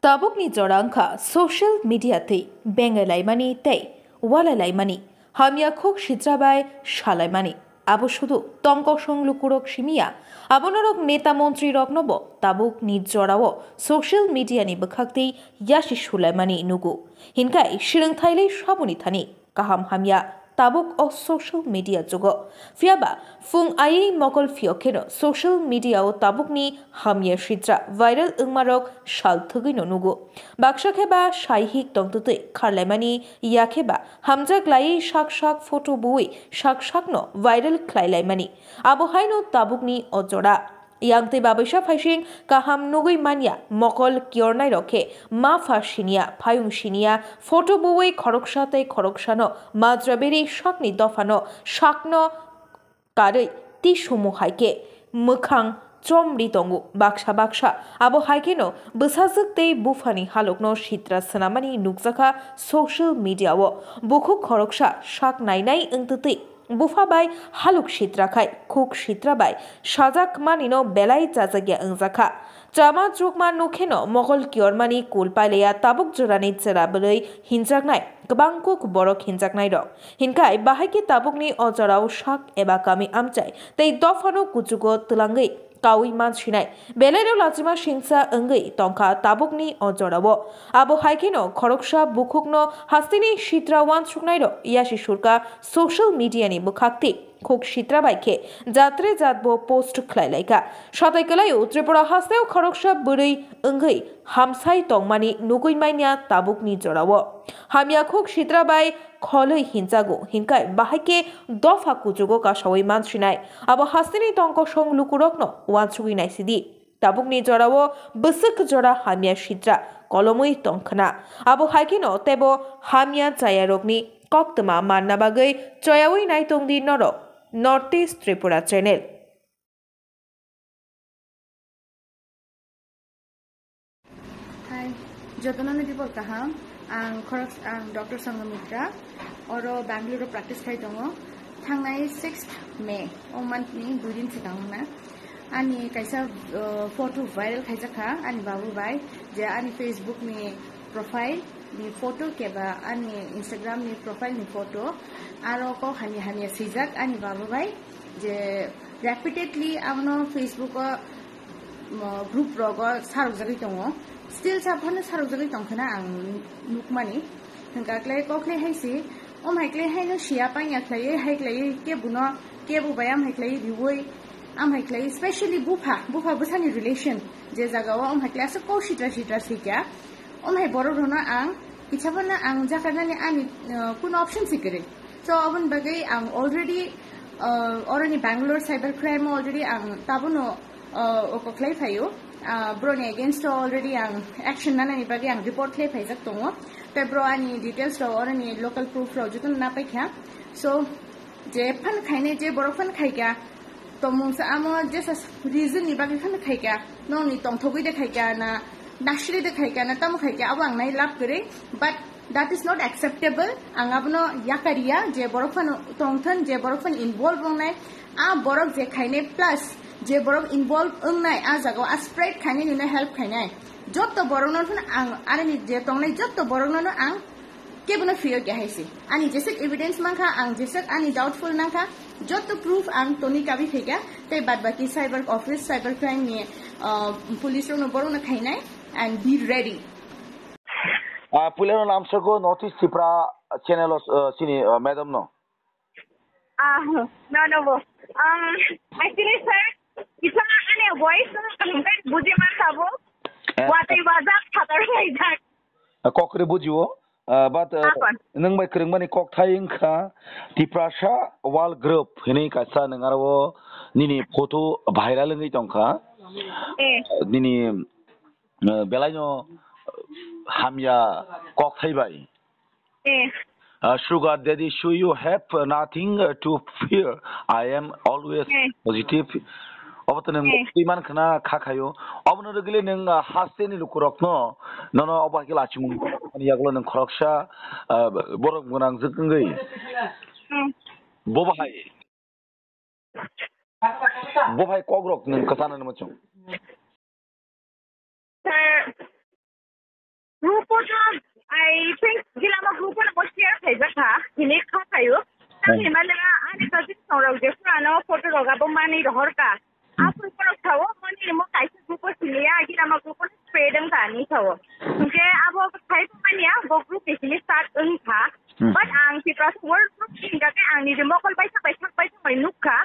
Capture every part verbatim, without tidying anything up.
Tabukni jora wngkha social media twi bengai laimani tei walai laimani, hamya khuk sitra bai salaimani. Abo sudu tongkosong lukurok simiya, abo norok neta montri roknobo tabukni jorao social media ni bwkhak twi yasi sulaimani nugo. Hinkai swrwngthailai saboni thani kaham hamya tabuk o social media jugo. Phiyaba phung aywi mokol phiyok kheno social media o tabukni hamya sitra viral wngmarok sal thwgwino nugo. Baksa khe ba saihik tongtwtwi kharlaimani, ya khe ba hamjak laiwi sak sak photo buwi sak sakno viral khlailaimani. Abo haino tabukni o jora. Yang tei babaisa phaising kaham nugwi manya, mokol kiyornairok khe ma pha siniya, phayung siniya, photo buwi khoroksa tei khoroksano majra beri sakni dophano sakno karwi tisumu hai khe mwkhang chomri tongo baksa baksa. Abo hai kheno bwsajwk tei buphani halokno sitra swnamani nukjakha social media o. Bukhuk khoroksa sak nainai wngtwtwi bupha bai haluk sitra khai khuk sitra bai sajak manino belai chajakya wngjakha. Chama chukma nukheno mokol kiyormani kul pailaya tabuk jorani chwra bwrwi hinjaknai kwbang kuk borok hinjaknairok. Hinkai bahai khe tabukni o jorao sak eba kami amchai tei dophano kuchugo twlangwi kaui mansinai. Belairok lachima singsa wngwi tongkha tabukni o jorao. Abo hai kheno khoroksa bukhukno hasteni sitra wansuknairok yasi surka social media ni bwkhak twi khuk sitra bai khe jatre jatbo post khlai laikha. Satai kwlaio Tripura hasteo khoroksa bwrwi wngwi hamsai tongmani nugwi manya tabukni jorao. Hamya khuk sitra bai kholwi hinjago, hinkai bahai khe dopha kuchugo kasawi mansinai. Abo hasteni tongkosong lukurokno wansugwi naisidi. Tabukni jorao bwswk jora hamya sitra kolomwi tongkhna. Abo hai kheno teibo hamya chayarokni koktwma manna bagwi choyawi naitongdi norok North East Tripura Channel. Hai, jotono ni report kaham. Ang khorok, ang Doctor Sanghamitra. Oro Bangalore practice khai tongo. Thangnai sixth May, o month ni dui din swkang na. Ani kaisa, uh, photo viral khaijak kha ani babu bai, je ani Facebook ni profile ni photo keba ani Instagram ni profile ni photo. Aro kok hamya hamya swijak ani babu bai, je repeatedly abono Facebook o, mo, group rogo sarokjagwi tongo. Still saphano sarokjagwi tongkhana ang nukmani. Hwnkha khlai kok khlai hai si, om hai khlai haino siya pangya khlaiwi, hai khlaiwi kebuno, kebu bai am hai khlaiwi riwi, am hai khlaiwi, specially bupha, bupha bwsani relation, je jagao om hai khlai aswk kok sitra sitra sikya, om hai borok rono ang, kichapano ang jakarnani ani, uh, kuno option si kwrwi. So, aboni bagwi ang already, uh, oroni Bangalore cyber crime o already ang tabuno, uh, oko khlai phaio. Uh, broni against o already ang action nanani bagwi ang report khlai phaijak tongo. Tei bro ani details rok oroni local proof rok joto na paikha. So, je phan khainai, je borok phan khaikha, tongmung sa amo jesa reason ni bagwi phan khaikha, nokni tongthogwi de khaikha na, nasri de khaikha na, tamo khaikha, abo ang nai lab kwrwi. But that is not acceptable. Ang abono yakariya je borok phano tongthon, je borok phano involve wngnai, a borok je khainai plus je borok involve wngnai, a jagao a spread khainai nino help khainai. Jotto borokno phano ang, aroni je tongnai jotto borokno no ang kebono phiyok ya hai se. Ani jesek evidence mankha, ang jesek ani doubtful nangkha, jotto proof ang toni kabi phaikha, tei bad baki cyber office, cyber crime ni, uh, police rokno borokno khainai and be ready. Ah, puilano namsoko North East Tripura channel o, uh, sini, uh, madam no. Ah, no, no, bo. Um, actually, sir, isa ani voice no complete buji ma sabo. Eh, watwi wajak, satar wajak. Ah, kokre bujiwo. Ah, but, ah, apa? Nwng bai kwrwngmani kokthai wngkha Tiprasa World Group hinwi kaisa nwng aro nini photo viral wngwi tongkha. Eh. Nini, ah, belaino hamya kokthai bai. Eh. Ah, sugar daddy, so you have nothing, uh, to fear. I am always, eh, positive. Obo to nwng, eh, twi man khna kha khayo. Obo no rwgwle nwng, ah, haste ni lukurok no, nono obo hai khe lachimung ani yagulo nwng khoroksa, ah, borok gwnang jwk wngwi. Hmm. Bo bahai. Bo bahai kok rok nwng kwchana nw muchung. Sir, Photo, I think, Gilama group o share khaijak kha, hini kha khayo. Tamni mane ani cousin songrok je phurano photo rok abo manwi rohor ka. Aswk borok sao, mani mo kaisa group o siniya, Gilama group o spread wng kha ani sao. Hwnkhe abo khai manya, bo group ni simi start wng kha. Hmm. But ang Tiprasa World Group ni hwnkhe ang nini mokol baisa baisa baisa bai nuk kha.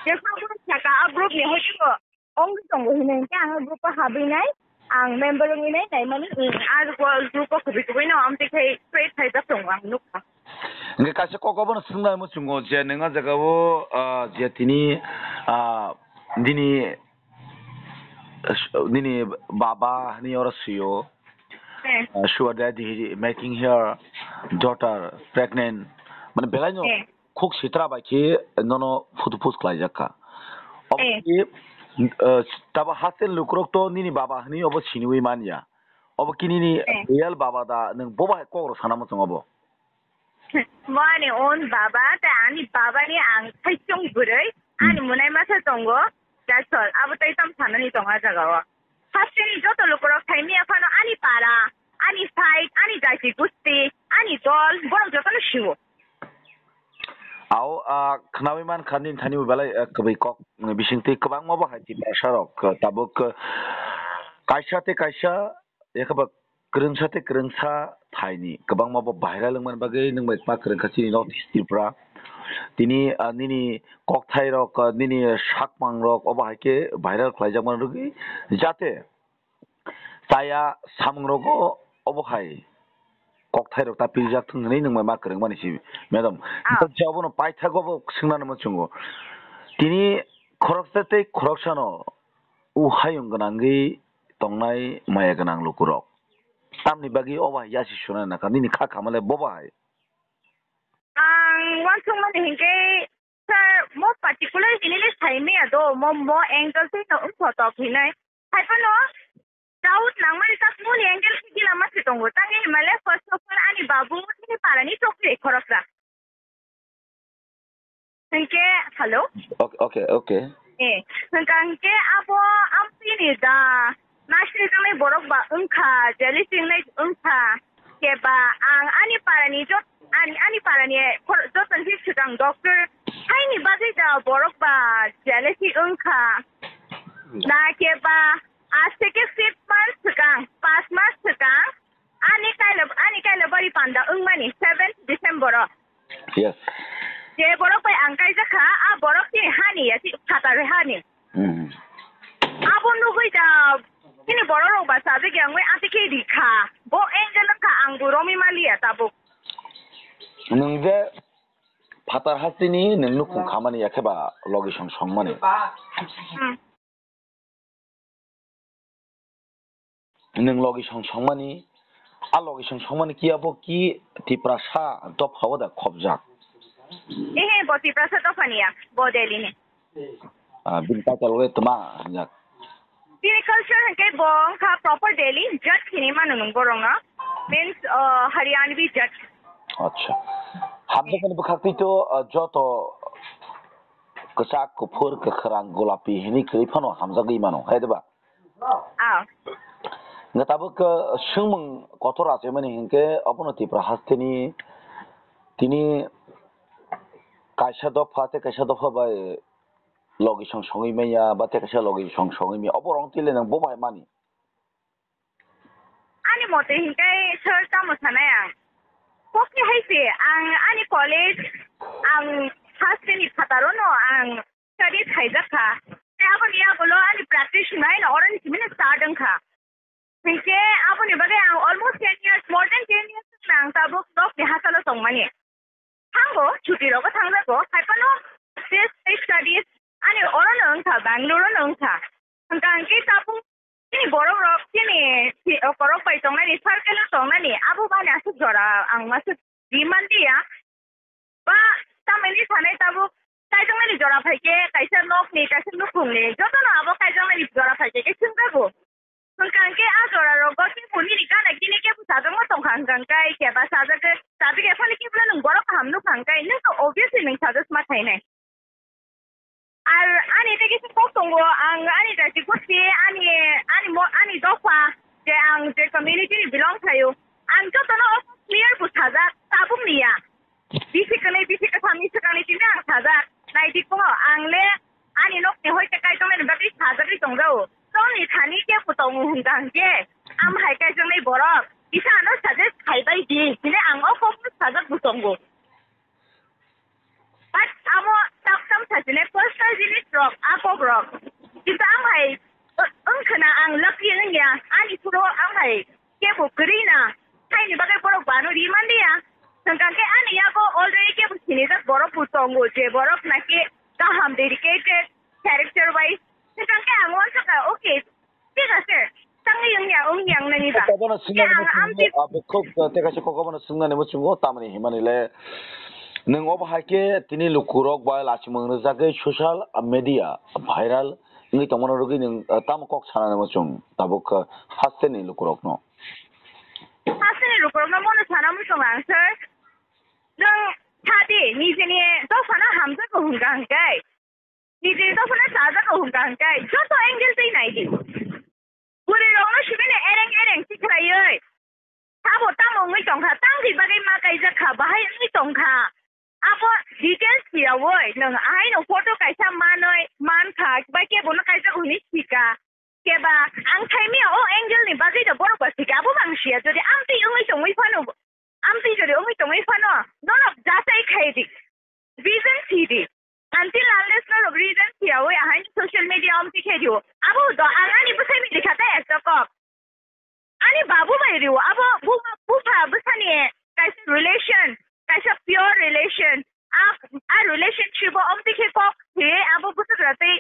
Jephuru group saka, a group ni hoichwng wngwi tongo hinwi hwnkhe ang o group o habwi nai, ang member wngwi nai naimani, mm, a group o kubui kubui no amtwi khai create khaijak tongo ang nukha. Hwnkhe kaisa kok obono swngna muchungo je nwng o jaga o, ah, je tini, ah, nini, nini baba hinwi oro swi o. Eh. Ah, sugar daddy making her daughter pregnant. Mane belai no Eh. Khuk sitra bai khe nono photo post khlaijak kha. Obo Eh. Khe, eh, tabo haste lukurok to nini baba hinwi obo siniwi manya. Obo khe nini Eh. Real baba da, nwng bobo hai kok rw sana muchung obo? Mo ani own baba, tei ani baba ni ang khaichung bwrwi, ani Hmm. Munai masa tongo, that's all. Abo tei tamo sanani tongo a jaga o. Hasteni joto lukurok thai miya phano ani para, ani side, ani jaiti gusti, ani dol, borok jotono siwo. Ao, ah, khnawi man kha nini thani bo belai, ah, kwbwi kok, mm, bisingtwi kwbangma bo hai Tiprasa rok, ah, tabuk, ah, kaisa tei kaisa, yakhe ba kwrwngsa tei kwrwngsa thaini kwbangma bo viral wngmani bagwi nwng bai ma kwrwngkha chini North East Tripura. Tini, ah, nini kokthai rok, ah, nini sakmang rok obo hai khe viral khlaijak mani rwgwi jate chaya samung rogo obo hai kokthai rok ta piljak thung hinwi nwng bai ma kwrwngmani si, madam. Ah. Obono paithago bo swngnani muchungo. Tini khoroksa tei khoroksano u hayung gwnangwi tongnai maya gwnang lukurok. Tamni bagwi obo hai yasi suna naka nini kha khamale bobo hai. Ang wansukmani hinkhe, sir, mo particular hinile saimaya do, mo, mo angle twi no wngkha tok hinai. Haiphano doubt nangmani tak moni angle khe gila ma se tongo. Tangni himale first of all ani babu tini parani chokri khoroksa. Hwnkhe, hello? Okay, okay, okay. Eh, hwnkha hwnkhe abo amtwini da nasri tongnai borok ba wngkha, jealousy wngnai wngkha. Keba ang ani parani jot-, ani, ani parani khor-, jotoni swkang doctor haini bagwi da borok ba jealousy wngkha. Na keba aste khe six months swkang, pas mas swkang, Ani kaila, ani kaila bari panda wngmani seventh December o. Yes. Je borok bai ang kaijak kha, a borok ni hani ya, si phatar hani. Hmm. Abo nugui da, chini borok rok ba sajak ya wngwi ati khe ri kha. Bo angel wngkha, ang bo romwi maliya tabuk. Nwng je phatar hasteni nwng nukhung khamani ya khe ba logi song songmani. Hmm. Nwng logi song songmani, a logi song songmani kiya bo ki Tiprasa dopha o da khobjak? Ehe, bo Tiprasa dopha ni ya, bo Delhi ni. Ah, bini title le tma hinjak? Bini culture hwnkhe bo wngkha proper Delhi, jat khini mano nwng borok no. Means, uh, Haryanvi jat. Acha. Hamjakmani bwkhak twi to, uh, joto kwchak, kuphur, kwkhwrang, golapi hinwi kwrwi phano hamjagwi mano, hai diba? Ah. Nga tabuk, uh, swngmung kotor achaimani hinkhe obono Tripura hasteni tini kaisa dopha tei kaisa dopha bai logi song songwi manya ba tei kaisa logi song songwi manya, obo rong twi le nang bo bai mani. Ani mote hinkhe sir tamo sanai ang. Kokni hai se ang ani college ang first ni phataro no ang study khaijak kha. Tei aboni yagulo ani practice hinai no oroni simi no start wngkha. Hinkhe aboni bagwi ang almost ten years, more than ten years wngkha ang tabuk nokni hachalo tongmani. Thango, chuti rogo thangjago, haiphano best studies ani orono wngkha, Bangalore-o no wngkha. Hwnkha hwnkhe tabuk chini borok rok chini si-, o korok bai tongnani, circle-o tongnani, abo bani aswk jora ang masuk di manliya. Ba tamani sanai tabuk kaijaknani jora phaikhe kaisa nokni, kaisa nukhungni, jotono abo kaijaknani jora phaikhe khe swngjago. Hwnkha hwnkhe a jora rogo kebo nini gana gini kebo chajakma tongkha hwnkha hwnkhe keba chajak, chajak ephano kebo nwng borok kaham nukha hwnkhe nwng to obviously nwng chajak ma thainai. Ar ani tei kisa kok tongo, ang ani jati gosti, ani, ani mo-, ani dopha, je ang je community ni belong khlaio, Ang jotono o clear bo sajak, tabuk ni ya. Bisi kwnwi, bisi kwtham ni swkangni tini ang sajak. Naidi ko, ang le ani nokni hoite kaijaknai ni bagwi sajagwi tongjao. Chongni thani kebo tongo hwnkha hwnkhe, am hai kaijaknai borok. Kisa ano suggest khaibai di. Tini ang o kok sajak bo tongo. But amo tam tam sajine personal jinis rok, a kok rok. Kintu ang hai, o-, wngkhwna ang lucky wngya, ani phuru ang hai kebo kwrwi na, haini bagwi borok bano ri manliya. Hwnkha khe ani yago already kebo sinijak borok bo tongo, je borok naki kaham dedicated character wise. Hwnkha khe ang wansukha, okay, ঠিক আছে, tangwi wngya, wngya wngnani ba. Kokobono Khe swngna ang nimo amtwi chungo, abo khub, uh, tei kaisa kokobono swngna nimo chungo, tamni himani le. Nwng obo hai khe tini lukurok bai lachimung rwjagwi social media viral wngwi tongmano rwgwi nwng, uh, tamo kok sana nimo chwng tabuk, uh, hasteni lukurokno. Hasteni lukurokno bono sana muchung ang sir. Nwng sadi, nijini dophano hamjakgo hwnkha hwnkhe. Nijini dophano chajago hwnkha hwnkhe joto angle twi nai di. Bwrwi rokno sibini ereng ereng tikhlaiwi. Sabo tamo wngwi tongkha, tamni bagwi ma kaijak kha, bahai wngwi tongkha. Abo details phiyawi nwng ahaino photo kaisa manwi mankha, bai kebono kaijak hwnwi sika. Keba ang thaimia o angle ni bagwi da borok ba sika, abo bang sia. Jodi amtwi wngwi tongwi phano, amtwi jodi wngwi tongwi phano, norok jachai khai di. Reason si di. Until unless norok reason siyawi ahaini social media amtwi khe di. Abo do ang ani bwsai mili kha tei ekta kok. Ani babu bai riwo. Abo bu-, bupha bwsani kaisa relation, kaisa pure relation. A, a relationship o amtwi khe kok si abo bwswk ratwi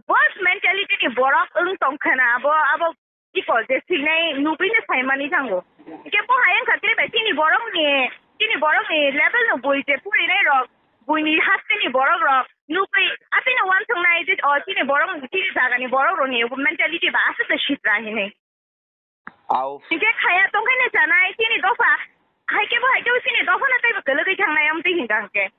boss mentality ni borok wng tong khna abo, abo iko je sinai nubui no saimani thango. Hingke bo hai wngkha tei bai chini borok ni, chini borok ni level no bui je purinai rok, bui ni hasteni borok rok nubui atino uansuk nai je o chini borok, chini jaga ni borok rok ni mentality ba aswk se sitra hinui. Au. Hingke khaya tongkhaino chanai chini dopha, hai kebo hai kebo chini dopha no teibo kwlwgwi thangnai amtwi hingka hingke.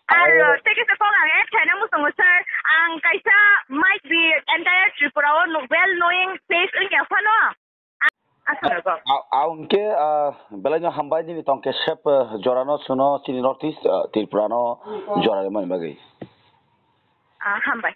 Aro, tei kisa kok ang add khaina muchungo, sir. Ang kaisa might be entire Tripura o no-, well knowing face wngya phano. A-, aswk go. A-, a-, hwnkhe, ah, belai no hambai nini tong kesep, ah, jora no suno chini North East, ah, Tripura no jora rwmani bagwi. Ah, hambai.